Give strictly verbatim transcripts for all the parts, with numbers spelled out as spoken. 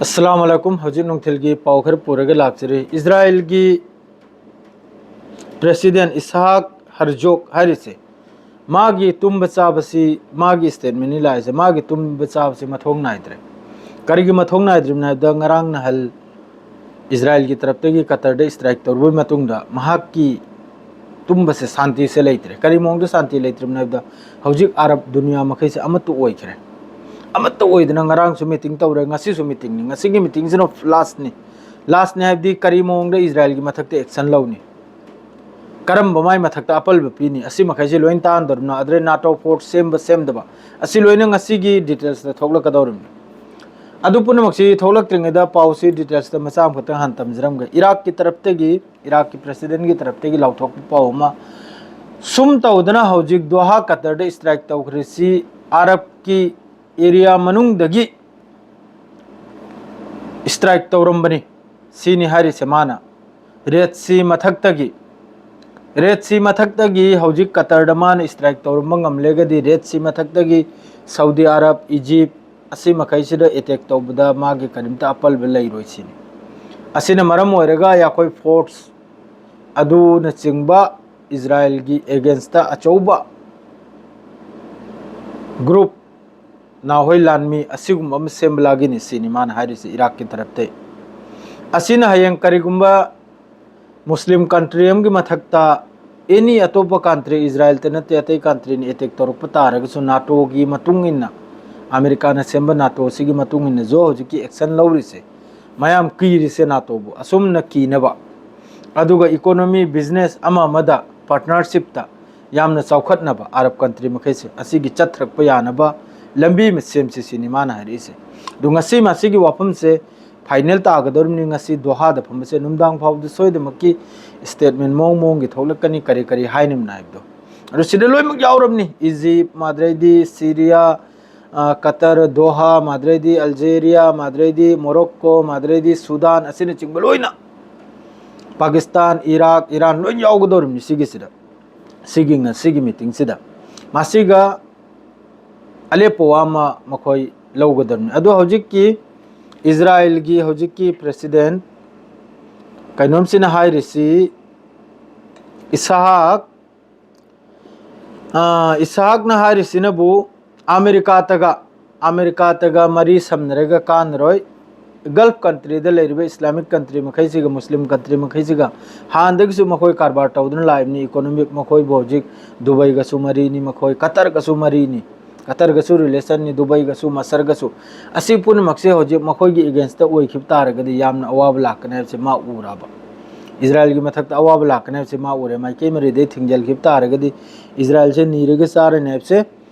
ꯑꯁꯂꯥꯝ ꯑꯂꯥꯏꯀꯨꯝ꯫ ꯍꯧꯖꯤꯛ ꯅꯨꯡꯊꯤꯜꯒꯤ ꯄꯥꯎ ꯈꯔ ꯄꯨꯔꯒ ꯂꯥꯛꯆꯔꯤ꯫ ꯏꯁꯔꯥꯏꯜꯒꯤ ꯄ꯭ꯔꯦꯁꯤꯗꯦꯟ ꯏꯁꯍꯥꯛ ꯍꯔꯖꯣꯛ ꯍꯥꯏꯔꯤꯁꯦ, ꯃꯥꯒꯤ ꯇꯨꯝꯕ ꯆꯥꯕꯁꯤ, ꯃꯥꯒꯤ ꯁ꯭ꯇꯦꯠꯃꯦꯟꯅꯤ ꯂꯥꯛꯏꯁꯦ, ꯃꯥꯒꯤ ꯇꯨꯝꯕ ꯆꯥꯕꯁꯤ ꯃꯊꯧ ꯅꯥꯏꯗ꯭ꯔꯦ꯫ ꯀꯔꯤꯒꯤ ꯃꯊꯧ ꯅꯥꯏꯗ꯭ꯔꯤꯕꯅꯣ ꯍꯥꯏꯕꯗ, ꯉꯔꯥꯡ ꯅꯍꯥꯜ ꯏꯁꯔꯥꯏꯜꯒꯤ ꯇꯔꯞꯇꯒꯤ ꯀꯇꯔꯗ ꯁ꯭ꯇ꯭ꯔꯥꯏꯛ ꯇꯧꯔꯨꯕꯒꯤ ꯃꯇꯨꯡꯗ ꯃꯍꯥꯛꯀꯤ ꯇꯨꯝꯕꯁꯦ, ꯁꯥꯟꯇꯤꯁꯦ ꯂꯩꯇ꯭ꯔꯦ꯫ ꯀꯔꯤ ꯃꯑꯣꯡꯗ ꯁꯥꯟꯇꯤ ꯂꯩꯇ꯭ꯔꯤꯕꯅꯣ ꯍꯥꯏꯕꯗ, ꯍꯧꯖꯤꯛ ꯑꯔꯕ ꯗꯨꯅꯤꯌꯥ ꯃꯈꯩꯁꯦ ꯑꯃꯠꯇ ꯑꯣꯏꯈ꯭ꯔꯦ꯫ ꯑꯃꯠꯇ ꯑꯣꯏꯗꯅ ꯉꯔꯥꯡꯁꯨ ꯃꯤꯇꯤꯡ ꯇꯧꯔꯦ, ꯉꯁꯤꯁꯨ ꯃꯤꯇꯤꯡꯅꯤ꯫ ꯉꯁꯤꯒꯤ ꯃꯤꯇꯤꯡꯁꯤꯅ ꯂꯥꯁꯅꯤ꯫ ꯂꯥꯁꯅꯤ ꯍꯥꯏꯕꯗꯤ ꯀꯔꯤ ꯃꯑꯣꯡꯗ ꯏꯁꯔꯥꯏꯜꯒꯤ ꯃꯊꯛꯇ ꯑꯦꯛꯁꯟ ꯂꯧꯅꯤ, ꯀꯔꯝꯕ ꯃꯥꯏ ꯃꯊꯛꯇ ꯑꯄꯜꯕ ꯄꯤꯅꯤ, ꯑꯁꯤ ꯃꯈꯩꯁꯦ ꯂꯣꯏ ꯇꯥꯟꯅꯗꯧꯔꯤꯕꯅ꯫ ꯑꯗꯨꯗꯩ ꯅꯥꯇꯣ ꯐꯣꯔꯁ ꯁꯦꯝꯕ ꯁꯦꯝꯗꯕ, ꯑꯁꯤ ꯂꯣꯏꯅ ꯉꯁꯤꯒꯤ ꯗꯤꯇꯦꯜꯁꯇ ꯊꯣꯛꯂꯛꯀꯗꯧꯔꯤꯕꯅꯤ꯫ ꯑꯗꯨ ꯄꯨꯝꯅꯃꯛꯁꯤ ꯊꯣꯛꯂꯛꯇ꯭ꯔꯤꯉꯩꯗ ꯄꯥꯎꯁꯤ ꯗꯤꯇꯦꯜꯁꯇ ꯃꯆꯥ ꯑꯃꯈꯛꯇꯪ ꯍꯥꯟꯅ ꯇꯝꯖꯔꯝꯒꯦ꯫ ꯏꯔꯥꯛꯀꯤ ꯇꯔꯞꯇꯒꯤ, ꯏꯔꯥꯛꯀꯤ ꯄ꯭ꯔꯦꯁꯤꯗꯦꯟꯒꯤ ꯇꯔꯞꯇꯒꯤ ꯂꯥꯎꯊꯣꯛꯄ ꯄꯥꯎ ꯑꯃ, ꯁꯨꯝ ꯇꯧꯗꯅ ꯍꯧꯖꯤꯛ ꯗꯣꯍꯥ ꯀꯇꯔꯗ ꯁ꯭ꯇ꯭ꯔꯥꯏꯛ ꯇꯧꯈ꯭ꯔꯤꯁꯤ ꯑꯔꯕꯀꯤ ꯑꯦꯔꯤꯌꯥ ꯃꯅꯨꯡꯗꯒꯤ ꯁ꯭ꯇ꯭ꯔꯥꯏꯛ ꯇꯧꯔꯝꯕꯅꯤ, ꯁꯤꯅꯤ ꯍꯥꯏꯔꯤꯁꯦ ꯃꯥꯅ꯫ ꯔꯦꯗ ꯁꯤ ꯃꯊꯛꯇꯒꯤ, ꯔꯦꯗ ꯁꯤ ꯃꯊꯛꯇꯒꯤ ꯍꯧꯖꯤꯛ ꯀꯇꯔꯗ ꯃꯥꯅ ꯁ꯭ꯇ꯭ꯔꯥꯏꯛ ꯇꯧꯔꯝꯕ ꯉꯝꯂꯒꯗꯤ, ꯔꯦꯗ ꯁꯤ ꯃꯊꯛꯇꯒꯤ ꯁꯥꯎꯗꯤ ꯑꯔꯕ, ꯏꯖꯤꯞ, ꯑꯁꯤ ꯃꯈꯩꯁꯤꯗ ꯑꯦꯇꯦꯛ ꯇꯧꯕꯗ ꯃꯥꯒꯤ ꯀꯔꯤꯝꯇ ꯑꯄꯜꯕ ꯂꯩꯔꯣꯏ ꯁꯤꯅꯤ꯫ ꯑꯁꯤꯅ ꯃꯔꯝ ꯑꯣꯏꯔꯒ ꯑꯩꯈꯣꯏ ꯐꯣꯔꯁ ꯑꯗꯨꯅꯆꯤꯡꯕ ꯏꯁꯔꯥꯏꯜꯒꯤ ꯑꯦꯒꯦꯟꯁꯇ ꯑꯆꯧꯕ ꯒ꯭ꯔꯨꯞ, ꯅꯥꯍꯣꯏ ꯂꯥꯟꯃꯤ ꯑꯁꯤꯒꯨꯝꯕ ꯑꯃ ꯁꯦꯝꯕ ꯂꯥꯒꯤꯅꯤ ꯁꯤꯅꯤ ꯃꯥꯅ ꯍꯥꯏꯔꯤꯁꯤ ꯏꯔꯥꯛꯀꯤ ꯇꯔꯞꯇꯩ꯫ ꯑꯁꯤꯅ ꯍꯌꯦꯡ ꯀꯔꯤꯒꯨꯝꯕ ꯃꯨꯁꯂꯤꯝ ꯀꯟꯇ꯭ꯔꯤ ꯑꯃꯒꯤ ꯃꯊꯛꯇ ꯑꯦꯅꯤ ꯑꯇꯣꯞꯄ ꯀꯟꯇ꯭ꯔꯤ, ꯏꯁꯔꯥꯏꯜꯇ ꯅꯠꯇꯦ, ꯑꯇꯩ ꯀꯟꯇ꯭ꯔꯤꯅ ꯑꯦꯇꯦꯛ ꯇꯧꯔꯛꯄ ꯇꯥꯔꯒꯁꯨ, ꯅꯥꯇꯣꯒꯤ ꯃꯇꯨꯡ ꯏꯟꯅ, ꯑꯃꯦꯔꯤꯀꯥꯅ ꯁꯦꯝꯕ ꯅꯥꯇꯣ ꯑꯁꯤꯒꯤ ꯃꯇꯨꯡ ꯏꯟꯅꯁꯨ ꯍꯧꯖꯤꯛꯀꯤ ꯑꯦꯛꯁꯟ ꯂꯧꯔꯤꯁꯦ, ꯃꯌꯥꯝ ꯀꯤꯔꯤꯁꯦ ꯅꯥꯇꯣꯕꯨ꯫ ꯑꯁꯨꯝꯅ ꯀꯤꯅꯕ, ꯑꯗꯨꯒ ꯏꯀꯣꯅꯣꯃꯤ, ꯕꯤꯖꯤꯅꯦꯁ ꯑꯃ ꯑꯃꯗ ꯄꯥꯔꯠꯅꯔꯁꯤꯞꯇ ꯌꯥꯝꯅ ꯆꯥꯎꯈꯠꯅꯕ ꯑꯔꯕ ꯀꯟꯇ꯭ꯔꯤ ꯃꯈꯩꯁꯦ ꯑꯁꯤꯒꯤ ꯆꯠꯊꯔꯛꯄ ꯌꯥꯅꯕ ꯂꯝꯕꯤ ꯑꯃ ꯁꯦꯝꯁꯤ ꯁꯤꯅꯤ ꯃꯥꯅ ꯍꯥꯏꯔꯛꯏꯁꯦ꯫ ꯑꯗꯨ ꯉꯁꯤ ꯃꯁꯤꯒꯤ ꯋꯥꯐꯝꯁꯦ ꯐꯥꯏꯅꯦꯜ ꯇꯥꯒꯗꯧꯔꯤꯕꯅꯤ꯫ ꯉꯁꯤ ꯗꯣꯍꯥꯗ ꯐꯝꯕꯁꯦ ꯅꯨꯡꯗꯥꯡ ꯐꯥꯎꯕꯗ ꯁꯣꯏꯗꯅꯃꯛꯀꯤ ꯁ꯭ꯇꯦꯠꯃꯦꯟ ꯃꯑꯣꯡ ꯃꯑꯣꯡꯒꯤ ꯊꯣꯛꯂꯛꯀꯅꯤ, ꯀꯔꯤ ꯀꯔꯤ ꯍꯥꯏꯅꯕꯅ ꯍꯥꯏꯕꯗꯣ꯫ ꯑꯗꯨ ꯁꯤꯗ ꯂꯣꯏꯅꯃꯛ ꯌꯥꯎꯔꯕꯅꯤ꯫ ꯏꯖꯤꯞ, ꯃꯥꯗ꯭ꯔꯩꯗꯤ ꯁꯤꯔꯤꯌꯥ, ꯑ, ꯀꯇꯔ, ꯗꯣꯍꯥ, ꯃꯥꯗ꯭ꯔꯩꯗꯤ ꯑꯜꯖꯦꯔꯤꯌꯥ, ꯃꯥꯗ꯭ꯔꯩꯗꯤ ꯃꯣꯔꯣꯛꯀꯣ, ꯃꯥꯗ꯭ꯔꯩꯗꯤ ꯁꯨꯗꯥꯟ ꯑꯁꯤꯅꯆꯤꯡꯕ ꯂꯣꯏꯅ, ꯄꯥꯀꯤꯁꯇꯥꯟ, ꯏꯔꯥꯛ, ꯏꯔꯥꯟ ꯂꯣꯏ ꯌꯥꯎꯒꯗꯧꯔꯤꯕꯅꯤ ꯁꯤꯒꯤꯁꯤꯗ, ꯁꯤꯒꯤ ꯉꯁꯤꯒꯤ ꯃꯤꯇꯤꯡꯁꯤꯗ꯫ ꯃꯁꯤꯒ ꯑꯂꯦꯞꯄ ꯋꯥ ꯑꯃ ꯃꯈꯣꯏ ꯂꯧꯒꯗꯧꯔꯤꯕꯅꯤ꯫ ꯑꯗꯣ ꯍꯧꯖꯤꯛꯀꯤ ꯏꯖꯔꯥꯏꯜꯒꯤ ꯍꯧꯖꯤꯛꯀꯤ ꯄ꯭ꯔꯦꯁꯤꯗꯦꯟ ꯀꯩꯅꯣꯝꯁꯤꯅ ꯍꯥꯏꯔꯤꯁꯤ, ꯏꯁꯍꯥꯛ, ꯑ, ꯏꯁꯍꯥꯛꯅ ꯍꯥꯏꯔꯤꯁꯤꯅꯕꯨ ꯑꯃꯦꯔꯤꯀꯥꯇꯒ, ꯑꯃꯦꯔꯤꯀꯥꯇꯒ ꯃꯔꯤ ꯁꯝꯅꯔꯒ ꯀꯥꯟꯅꯔꯣꯏ꯫ ꯒꯜꯐ ꯀꯟꯇ꯭ꯔꯤꯗ ꯂꯩꯔꯤꯕ ꯏꯁꯂꯥꯃꯤꯛ ꯀꯟꯇ꯭ꯔꯤ ꯃꯈꯩꯁꯤꯒ, ꯃꯨꯁꯂꯤꯝ ꯀꯟꯇ꯭ꯔꯤ ꯃꯈꯩꯁꯤꯒ ꯍꯥꯟꯅꯗꯒꯤꯁꯨ ꯃꯈꯣꯏ ꯀꯔꯕꯥꯔ ꯇꯧꯗꯨꯅ ꯂꯥꯛꯏꯕꯅꯤ꯫ ꯏꯀꯣꯅꯣꯃꯤꯛ ꯃꯈꯣꯏꯕꯨ ꯍꯧꯖꯤꯛ ꯗꯨꯕꯩꯒꯁꯨ ꯃꯔꯤꯅꯤ, ꯃꯈꯣꯏ ꯀꯇꯔꯒꯁꯨ ꯃꯔꯤꯅꯤ, ꯀꯇꯔꯒꯁꯨ ꯔꯤꯂꯦꯁꯟꯅꯤ, ꯗꯨꯕꯩꯒꯁꯨ, ꯃꯁꯔꯒꯁꯨ꯫ ꯑꯁꯤ ꯄꯨꯝꯅꯃꯛꯁꯦ ꯍꯧꯖꯤꯛ ꯃꯈꯣꯏꯒꯤ ꯑꯦꯒꯦꯟꯁꯇ ꯑꯣꯏꯈꯤꯕ ꯇꯥꯔꯒꯗꯤ ꯌꯥꯝꯅ ꯑꯋꯥꯕ ꯂꯥꯛꯀꯅꯤ ꯍꯥꯏꯕꯁꯦ ꯃꯥ ꯎꯔꯕ꯫ ꯏꯖꯔꯥꯏꯜꯒꯤ ꯃꯊꯛꯇ ꯑꯋꯥꯕ ꯂꯥꯛꯀꯅꯤ ꯍꯥꯏꯕꯁꯦ ꯃꯥ ꯎꯔꯦ꯫ ꯃꯥꯏꯀꯩ ꯃꯔꯤꯗꯩ ꯊꯤꯡꯖꯤꯜꯈꯤꯕ ꯇꯥꯔꯒꯗꯤ ꯏꯖꯔꯥꯏꯜꯁꯦ ꯅꯤꯔꯒ ꯆꯥꯔꯅꯤ ꯍꯥꯏꯕꯁꯦ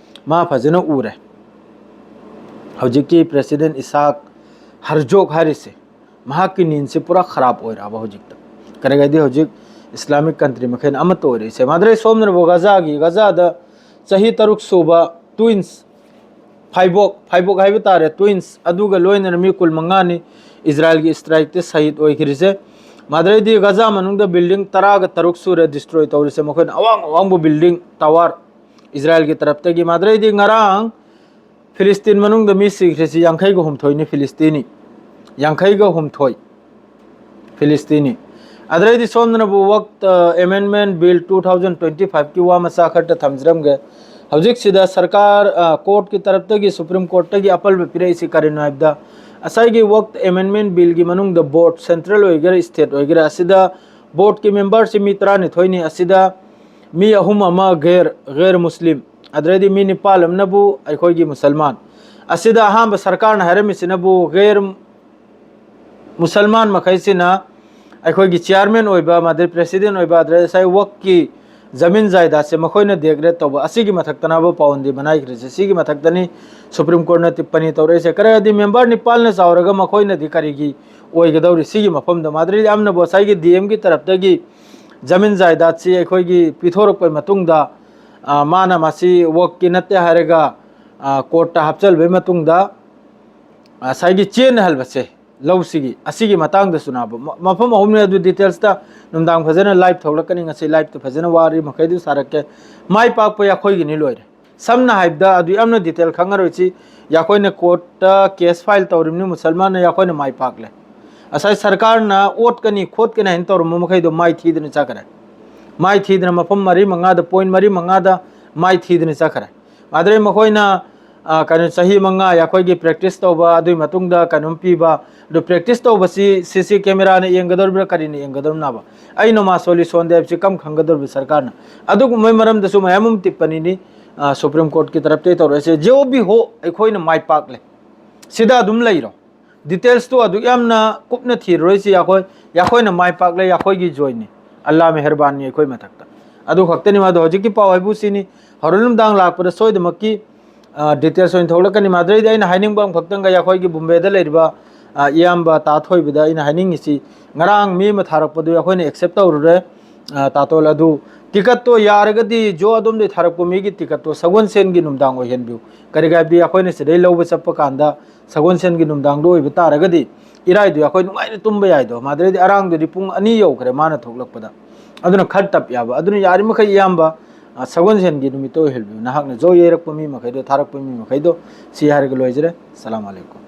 ꯃꯥ ꯐꯖꯅ ꯎꯔꯦ꯫ ꯍꯧꯖꯤꯛꯀꯤ ꯄ꯭ꯔꯦꯁꯤꯗꯦꯟ ꯏꯁꯥꯛ ꯍꯔꯖꯣꯛ ꯍꯥꯏꯔꯤꯁꯦ, ꯃꯍꯥꯛꯀꯤ ꯅꯤꯟꯁꯤ ꯄꯨꯔꯥ ꯈꯔꯥꯞ ꯑꯣꯏꯔꯛꯑꯕ ꯍꯧꯖꯤꯛꯇ꯫ ꯀꯔꯤꯒꯤꯗꯤ ꯍꯧꯖꯤꯛ ꯏꯁꯂꯥꯃꯤꯛ ꯀꯟꯇ꯭ꯔꯤ ꯃꯈꯩꯅ ꯑꯃꯠꯇ ꯑꯣꯏꯔꯛꯏꯁꯦ꯫ ꯃꯥꯗ꯭ꯔꯦ ꯁꯣꯝꯗꯅꯕꯨ ꯒꯖꯥꯒꯤ, ꯒꯖꯥꯗ ꯆꯍꯤ ꯇꯔꯨꯛ ꯁꯨꯕ ꯇ꯭ꯋꯤꯟꯁ, ꯐꯥꯏꯕꯣꯛ, ꯐꯥꯏꯕꯣꯛ ꯍꯥꯏꯕ ꯇꯥꯔꯦ, ꯇ꯭ꯋꯤꯟꯁ ꯑꯗꯨꯒ ꯂꯣꯏꯅꯅ ꯃꯤ ꯀꯨꯟ ꯃꯉꯥꯅꯤ ꯏꯖꯔꯥꯏꯜꯒꯤ ꯏꯁꯇ꯭ꯔꯥꯏꯛꯇ ꯁꯍꯤꯗ ꯑꯣꯏꯈ꯭ꯔꯤꯁꯦ꯫ ꯃꯥꯗ꯭ꯔꯩꯗꯤ ꯒꯖꯥ ꯃꯅꯨꯡꯗ ꯕꯤꯜꯗꯤꯡ ꯇꯔꯥꯒ ꯇꯔꯨꯛ ꯁꯨꯔꯦ ꯗꯤꯁꯇ꯭ꯔꯣꯏ ꯇꯧꯔꯤꯁꯦ, ꯃꯈꯣꯏꯅ ꯑꯋꯥꯡ ꯑꯋꯥꯡꯕ ꯕꯤꯜꯗꯤꯡ, ꯇꯋꯥꯔ, ꯏꯖꯔꯥꯏꯜꯒꯤ ꯇꯔꯞꯇꯒꯤ꯫ ꯃꯥꯗ꯭ꯔꯩꯗꯤ ꯉꯔꯥꯡ ꯐꯤꯂꯤꯁꯇꯤꯟ ꯃꯅꯨꯡꯗ ꯃꯤ ꯁꯤꯈ꯭ꯔꯤꯁꯤ ꯌꯥꯡꯈꯩꯒ ꯍꯨꯝꯊꯣꯏꯅꯤ, ꯐꯤꯂꯤꯁꯇꯤꯅꯤ, ꯌꯥꯡꯈꯩꯒ ꯍꯨꯝꯊꯣꯏ ꯐꯤꯂꯤꯁꯇꯤꯅꯤ꯫ ꯑꯗꯨꯗꯩꯗꯤ ꯁꯣꯝꯗꯅꯕꯨ ꯋꯛꯐ ꯑꯦꯃꯦꯟꯃꯦꯟ ꯕꯤꯜ ꯇꯨ ꯊꯥꯎꯖꯟ ꯇ꯭ꯋꯦꯟꯇꯤ ꯐꯥꯏꯚꯀꯤ ꯋꯥ ꯃꯆꯥ ꯈꯔꯇ ꯊꯝꯖꯔꯝꯒꯦ꯫ ꯍꯧꯖꯤꯛꯁꯤꯗ ꯁꯔꯀꯥꯔ, ꯑ, ꯀꯣꯔꯠꯀꯤ ꯇꯔꯞꯇꯒꯤ, ꯁꯨꯄ꯭ꯔꯤꯝ ꯀꯣꯔꯠꯇꯒꯤ ꯑꯄꯜꯕ ꯄꯤꯔꯛꯏꯁꯤ ꯀꯔꯤꯅꯣ ꯍꯥꯏꯕꯗ, ꯉꯁꯥꯏꯒꯤ ꯋꯛꯐ ꯑꯦꯃꯦꯟꯃꯦꯟ ꯕꯤꯜꯒꯤ ꯃꯅꯨꯡꯗ ꯕꯣꯔꯗ, ꯁꯦꯟꯇ꯭ꯔꯦꯜ ꯑꯣꯏꯒꯦꯔꯥ ꯏꯁꯇꯦꯠ ꯑꯣꯏꯒꯦꯔꯥ, ꯑꯁꯤꯗ ꯕꯣꯔꯗꯀꯤ ꯃꯦꯝꯕꯔꯁꯤ ꯃꯤ ꯇꯔꯥꯅꯤꯊꯣꯏꯅꯤ꯫ ꯑꯁꯤꯗ ꯃꯤ ꯑꯍꯨꯝ ꯑꯃ ꯒꯩꯔ, ꯒꯩꯔ ꯃꯨꯁꯂꯤꯝ, ꯑꯗꯨꯗꯩꯗꯤ ꯃꯤ ꯅꯤꯄꯥꯜ ꯑꯃꯅꯕꯨ ꯑꯩꯈꯣꯏꯒꯤ ꯃꯨꯁꯜꯃꯥꯟ꯫ ꯑꯁꯤꯗ ꯑꯍꯥꯟꯕ ꯁꯔꯀꯥꯔꯅ ꯍꯥꯏꯔꯝꯃꯤꯁꯤꯅꯕꯨ ꯒꯩꯔ ꯃꯨꯁꯜꯃꯥꯟ ꯃꯈꯩꯁꯤꯅ ꯑꯩꯈꯣꯏꯒꯤ ꯆꯤꯌꯥꯔꯃꯦꯟ ꯑꯣꯏꯕ, ꯃꯥꯗꯤ ꯄ꯭ꯔꯦꯁꯤꯗꯦꯟ ꯑꯣꯏꯕ, ꯑꯗꯨꯗ ꯉꯁꯥꯏ ꯋꯛꯐꯀꯤ ꯖꯃꯤꯟ ꯖꯥꯏꯗꯥꯗꯁꯦ ꯃꯈꯣꯏꯅ ꯗꯦꯒ꯭ꯔꯦꯗ ꯇꯧꯕ, ꯑꯁꯤꯒꯤ ꯃꯊꯛꯇꯅꯕ ꯄꯥꯎꯟꯗꯤ ꯃꯅꯥꯏꯈ꯭ꯔꯤꯁꯦ꯫ ꯁꯤꯒꯤ ꯃꯊꯛꯇꯅꯤ ꯁꯨꯄ꯭ꯔꯤꯝ ꯀꯣꯔꯠꯅ ꯇꯤꯞꯄꯅꯤ ꯇꯧꯔꯛꯏꯁꯦ꯫ ꯀꯔꯤꯒꯤꯗꯤ ꯃꯦꯝꯕꯔ ꯅꯤꯄꯥꯜꯅ ꯆꯥꯎꯔꯒ ꯃꯈꯣꯏꯅꯗꯤ ꯀꯔꯤꯒꯤ ꯑꯣꯏꯒꯗꯧꯔꯤ? ꯁꯤꯒꯤ ꯃꯐꯝꯗ ꯃꯥꯗ꯭ꯔꯤ ꯌꯥꯝꯅꯕꯨ ꯉꯁꯥꯏꯒꯤ ꯗꯤ ꯑꯦꯝꯒꯤ ꯇꯔꯞꯇꯒꯤ ꯖꯃꯤꯟ ꯖꯥꯏꯗꯥꯗꯁꯤ ꯑꯩꯈꯣꯏꯒꯤ ꯄꯤꯊꯣꯔꯛꯄ ꯃꯇꯨꯡꯗ, ꯑ, ꯃꯥꯅ ꯃꯁꯤ ꯋꯛꯐꯀꯤ ꯅꯠꯇꯦ ꯍꯥꯏꯔꯒ, ꯑ, ꯀꯣꯔꯠꯇ ꯍꯥꯞꯆꯤꯜꯂꯕꯩ ꯃꯇꯨꯡꯗ, ꯉꯁꯥꯏꯒꯤ ꯆꯦꯟꯅꯍꯜꯕꯁꯦ ꯂꯧꯁꯤꯒꯤ, ꯑꯁꯤꯒꯤ ꯃꯇꯥꯡꯗꯁꯨ ꯅꯥꯕ ꯃ-, ꯃꯐꯝ ꯑꯍꯨꯝꯅꯤ꯫ ꯑꯗꯨ ꯗꯤꯇꯦꯜꯁꯇ ꯅꯨꯡꯗꯥꯡ ꯐꯖꯅ ꯂꯥꯏꯚ ꯊꯣꯛꯂꯛꯀꯅꯤ꯫ ꯉꯁꯤ ꯂꯥꯏꯚꯇ ꯐꯖꯅ ꯋꯥꯔꯤ ꯃꯈꯩꯗꯨ ꯁꯥꯔꯛꯀꯦ꯫ ꯃꯥꯏ ꯄꯥꯛꯄ ꯑꯩꯈꯣꯏꯒꯤꯅꯤ, ꯂꯣꯏꯔꯦ꯫ ꯁꯝꯅ ꯍꯥꯏꯕꯗ ꯑꯗꯨ ꯌꯥꯝꯅ ꯗꯤꯇꯦꯜ ꯈꯪꯉꯔꯣꯏꯁꯤ꯫ ꯑꯩꯈꯣꯏꯅ ꯀꯣꯔꯠꯇ ꯀꯦꯁ ꯐꯥꯏꯜ ꯇꯧꯔꯤꯕꯅꯤ, ꯃꯨꯁꯜꯃꯥꯟꯅ ꯑꯩꯈꯣꯏꯅ ꯃꯥꯏ ꯄꯥꯛꯂꯦ꯫ ꯉꯁꯥꯏ ꯁꯔꯀꯥꯔꯅ ꯑꯣꯠꯀꯅꯤ ꯈꯣꯠꯀꯅꯤ ꯍꯥꯏꯅ ꯇꯧꯔꯝꯕ ꯃꯈꯩꯗꯣ ꯃꯥꯏ ꯊꯤꯗꯅ ꯆꯠꯈ꯭ꯔꯦ꯫ ꯃꯥꯏ ꯊꯤꯗꯅ ꯃꯐꯝ ꯃꯔꯤ ꯃꯉꯥꯗ, ꯄꯣꯏꯟ ꯃꯔꯤ ꯃꯉꯥꯗ ꯃꯥꯏ ꯊꯤꯗꯅ ꯆꯠꯈ꯭ꯔꯦ꯫ ꯃꯥꯗ꯭ꯔꯦ ꯃꯈꯣꯏꯅ, ꯑ, ꯀꯩꯅꯣ, ꯆꯍꯤ ꯃꯉꯥ ꯑꯩꯈꯣꯏꯒꯤ ꯄ꯭ꯔꯦꯛꯇꯤꯁ ꯇꯧꯕ, ꯑꯗꯨꯒꯤ ꯃꯇꯨꯡꯗ ꯀꯩꯅꯣꯝ ꯄꯤꯕ, ꯑꯗꯨ ꯄ꯭ꯔꯦꯛꯇꯤꯁ ꯇꯧꯕꯁꯤ ꯁꯤ ꯁꯤ ꯀꯦꯃꯦꯔꯥꯅ ꯌꯦꯡꯒꯗꯧꯔꯤꯕ꯭ꯔꯥ ꯀꯔꯤꯅ ꯌꯦꯡꯒꯗꯧꯔꯤꯕꯅꯣꯕ? ꯑꯩ ꯅꯃꯥꯖ ꯁꯣꯜꯂꯤ ꯁꯣꯟꯗꯦ ꯍꯥꯏꯕꯁꯤ ꯀꯝ ꯈꯪꯒꯗꯧꯔꯤꯕ ꯁꯔꯀꯥꯔꯅ? ꯑꯗꯨꯒꯨꯝꯕꯒꯤ ꯃꯔꯝꯗꯁꯨ ꯃꯌꯥꯝ ꯑꯃ ꯇꯤꯞꯄꯅꯤꯅꯤ, ꯑ, ꯁꯨꯄ꯭ꯔꯤꯝ ꯀꯣꯔꯠꯀꯤ ꯇꯔꯞꯇꯒꯤ ꯇꯧꯔꯛꯏꯁꯦ꯫ ꯖꯦ ꯑꯣ ꯕꯤ ꯍꯣ, ꯑꯩꯈꯣꯏꯅ ꯃꯥꯏ ꯄꯥꯛꯂꯦ꯫ ꯁꯤꯗ ꯑꯗꯨꯝ ꯂꯩꯔꯣ꯫ ꯗꯤꯇꯦꯜꯁꯇꯨ ꯑꯗꯨꯛ ꯌꯥꯝꯅ ꯀꯨꯞꯅ ꯊꯤꯔꯔꯣꯏꯁꯤ꯫ ꯑꯩꯈꯣꯏ, ꯑꯩꯈꯣꯏꯅ ꯃꯥꯏ ꯄꯥꯛꯂꯦ, ꯑꯩꯈꯣꯏꯒꯤ ꯖꯣꯏꯅꯤ꯫ ꯑꯜꯂꯥ ꯃꯦꯍꯔꯕꯥꯟꯅꯤ ꯑꯩꯈꯣꯏ ꯃꯊꯛꯇ꯫ ꯑꯗꯨ ꯈꯛꯇꯅꯤ꯫ ꯃꯗꯨ ꯍꯧꯖꯤꯛꯀꯤ ꯄꯥꯎ ꯍꯥꯏꯕꯨ ꯁꯤꯅꯤ꯫ ꯍꯣꯔꯦꯟ ꯅꯨꯡꯗꯥꯡ ꯂꯥꯛꯄꯗ ꯁꯣꯏꯗꯃꯛꯀꯤ, ꯑ, ꯗꯤꯇꯦꯜꯁ ꯑꯣꯏꯅ ꯊꯣꯛꯂꯛꯀꯅꯤ꯫ ꯃꯗꯨꯗꯩꯗꯤ ꯑꯩꯅ ꯍꯥꯏꯅꯤꯡꯕ ꯑꯃꯈꯛꯇꯪꯒ, ꯑꯩꯈꯣꯏꯒꯤ ꯕꯣꯝꯕꯦꯗ ꯂꯩꯔꯤꯕ, ꯑ, ꯏꯌꯥꯝꯕ ꯇꯥ ꯊꯣꯏꯕꯗ ꯑꯩꯅ ꯍꯥꯏꯅꯤꯡꯉꯤꯁꯤ, ꯉꯔꯥꯡ ꯃꯤ ꯑꯃ ꯊꯥꯔꯛꯄꯗꯨ ꯑꯩꯈꯣꯏꯅ ꯑꯦꯛꯁꯦꯞ ꯇꯧꯔꯨꯔꯦ꯫ ꯑ, ꯇꯥꯇꯣꯜ ꯑꯗꯨ ꯇꯤꯀꯠꯇꯣ ꯌꯥꯔꯒꯗꯤ ꯖꯣ ꯑꯗꯣꯝꯗꯒꯤ ꯊꯥꯔꯛꯄ ꯃꯤꯒꯤ ꯇꯤꯀꯠꯇꯣ ꯁꯒꯣꯜꯁꯦꯟꯒꯤ ꯅꯨꯡꯗꯥꯡ ꯑꯣꯏꯍꯟꯕꯤꯌꯨ꯫ ꯀꯔꯤꯒꯤꯔꯥ ꯍꯥꯏꯕꯗꯤ ꯑꯩꯈꯣꯏꯅ ꯁꯤꯗꯩ ꯂꯧꯕ ꯆꯠꯄ ꯀꯥꯟꯗ ꯁꯒꯣꯜꯁꯦꯟꯒꯤ ꯅꯨꯡꯗꯥꯡꯗ ꯑꯣꯏꯕ ꯇꯥꯔꯒꯗꯤ ꯏꯔꯥꯏꯗꯨ ꯑꯩꯈꯣꯏ ꯅꯨꯡꯉꯥꯏꯅ ꯇꯨꯝꯕ ꯌꯥꯏꯗꯣ꯫ ꯃꯥꯗ꯭ꯔꯩꯗꯤ ꯑꯔꯥꯡꯗꯨꯗꯤ ꯄꯨꯡ ꯑꯅꯤ ꯌꯧꯈ꯭ꯔꯦ ꯃꯥꯅ ꯊꯣꯛꯂꯛꯄꯗ꯫ ꯑꯗꯨꯅ ꯈꯔ ꯇꯞ ꯌꯥꯕ꯫ ꯑꯗꯨꯅ ꯌꯥꯔꯤꯃꯈꯩ ꯏꯌꯥꯝꯕ, ꯑ, ꯁꯒꯣꯜꯁꯦꯟꯒꯤ ꯅꯨꯃꯤꯠꯇ ꯑꯣꯏꯍꯜꯕꯤꯌꯨ꯫ ꯅꯍꯥꯛꯅ ꯖꯣ ꯌꯩꯔꯛꯄ ꯃꯤ ꯃꯈꯩꯗꯣ, ꯊꯥꯔꯛꯄ ꯃꯤ ꯃꯈꯩꯗꯣ꯫ ꯁꯤ ꯍꯥꯏꯔꯒ ꯂꯣꯏꯖꯔꯦ꯫ ꯑꯁꯂꯥꯃꯨ ꯑꯂꯩꯀꯨꯝ꯫